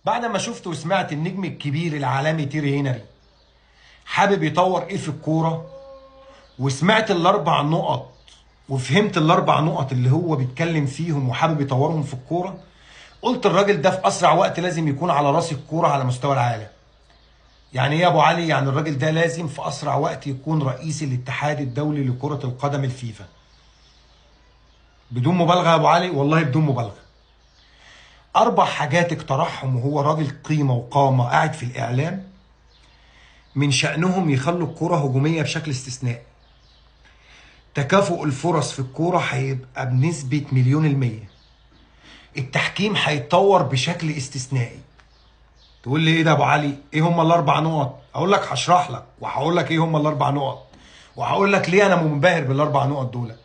بعد ما شفت وسمعت النجم الكبير العالمي تيري هنري حابب يطور ايه في الكورة، وسمعت الاربع نقط وفهمت الاربع نقط اللي هو بيتكلم فيهم وحابب يطورهم في الكورة، قلت الراجل ده في اسرع وقت لازم يكون على راس الكورة على مستوى العالم. يعني ايه يا ابو علي؟ يعني الراجل ده لازم في اسرع وقت يكون رئيس الاتحاد الدولي لكرة القدم الفيفا. بدون مبالغه يا ابو علي، والله بدون مبالغه. اربع حاجات اقترحهم وهو راجل قيمة وقامه قاعد في الاعلام، من شأنهم يخلوا الكرة هجومية بشكل استثنائي. تكافؤ الفرص في الكورة هيبقى بنسبة 1,000,000%. التحكيم هيتطور بشكل استثنائي. تقول لي ايه ده يا ابو علي؟ ايه هما الاربع نقط؟ اقول لك هشرح لك وهقول لك ايه هما الاربع نقط، وهقول لك ليه انا منبهر بالاربع نقط دول.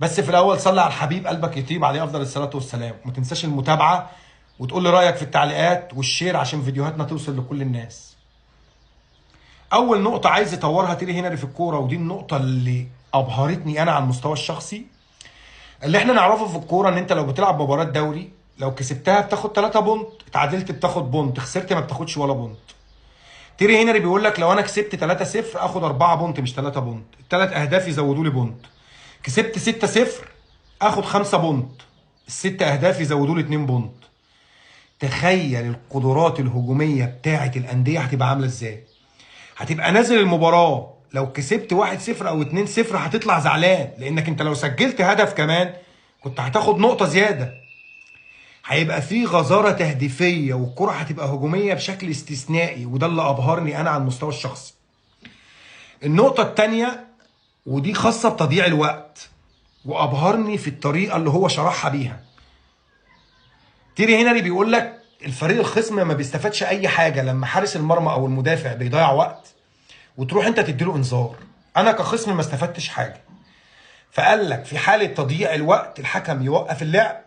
بس في الاول صلي على الحبيب قلبك يطيب عليه افضل الصلاة والسلام، وما تنساش المتابعة وتقول لي رايك في التعليقات وال share عشان فيديوهاتنا توصل لكل الناس. اول نقطة عايز يطورها تيري هنري في الكورة، ودي النقطة اللي ابهرتني انا على المستوى الشخصي. اللي احنا نعرفه في الكورة ان انت لو بتلعب مباراة دوري لو كسبتها بتاخد 3 point، اتعادلت بتاخد point، خسرت ما بتاخدش ولا point. تيري هنري بيقول لك لو انا كسبت 3-0 اخد 4 point مش 3 point، الثلاث اهداف يزودوا لي point. كسبت 6-0 اخد 5 point، الست اهداف يزودوا لي 2 point. تخيل القدرات الهجومية بتاعه الاندية هتبقى عامله ازاي. هتبقى نازل المباراة لو كسبت 1-0 او 2-0 هتطلع زعلان، لانك انت لو سجلت هدف كمان كنت هتاخد نقطة زيادة. هيبقى في غزارة تهديفيه والكره هتبقى هجومية بشكل استثنائي، وده اللي ابهرني انا على المستوى الشخصي. النقطة الثانية ودي خاصة بتضييع الوقت، وابهرني في الطريقة اللي هو شرحها بيها. تيري هنري بيقول لك الفريق الخصم ما بيستفادش اي حاجة لما حارس المرمى او المدافع بيضيع وقت وتروح انت تديله انذار. انا كخصم ما استفدتش حاجة. فقال لك في حاله تضييع الوقت الحكم يوقف اللعب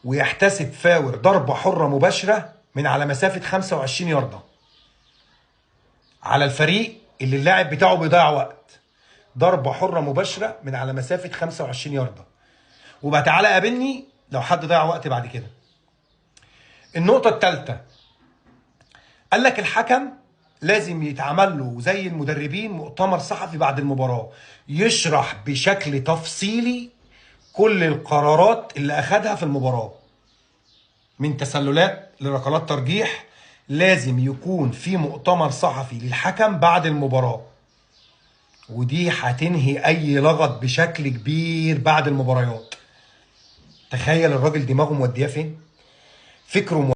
ويحتسب فاور ضربه حره مباشرة من على مسافة 25 يارده على الفريق اللي اللاعب بتاعه بيضيع وقت. ضربه حره مباشرة من على مسافة 25 يارده، وبقى تعالى قابلني لو حد ضيع وقت بعد كده. النقطة الثالثة قال لك الحكم لازم يتعمل له زي المدربين مؤتمر صحفي بعد المباراة يشرح بشكل تفصيلي كل القرارات اللي اخدها في المباراة، من تسللات لركلات ترجيح. لازم يكون في مؤتمر صحفي للحكم بعد المباراة، ودي هتنهي اي لغط بشكل كبير بعد المباريات. تخيل الراجل دماغه مودياه فين، فكرة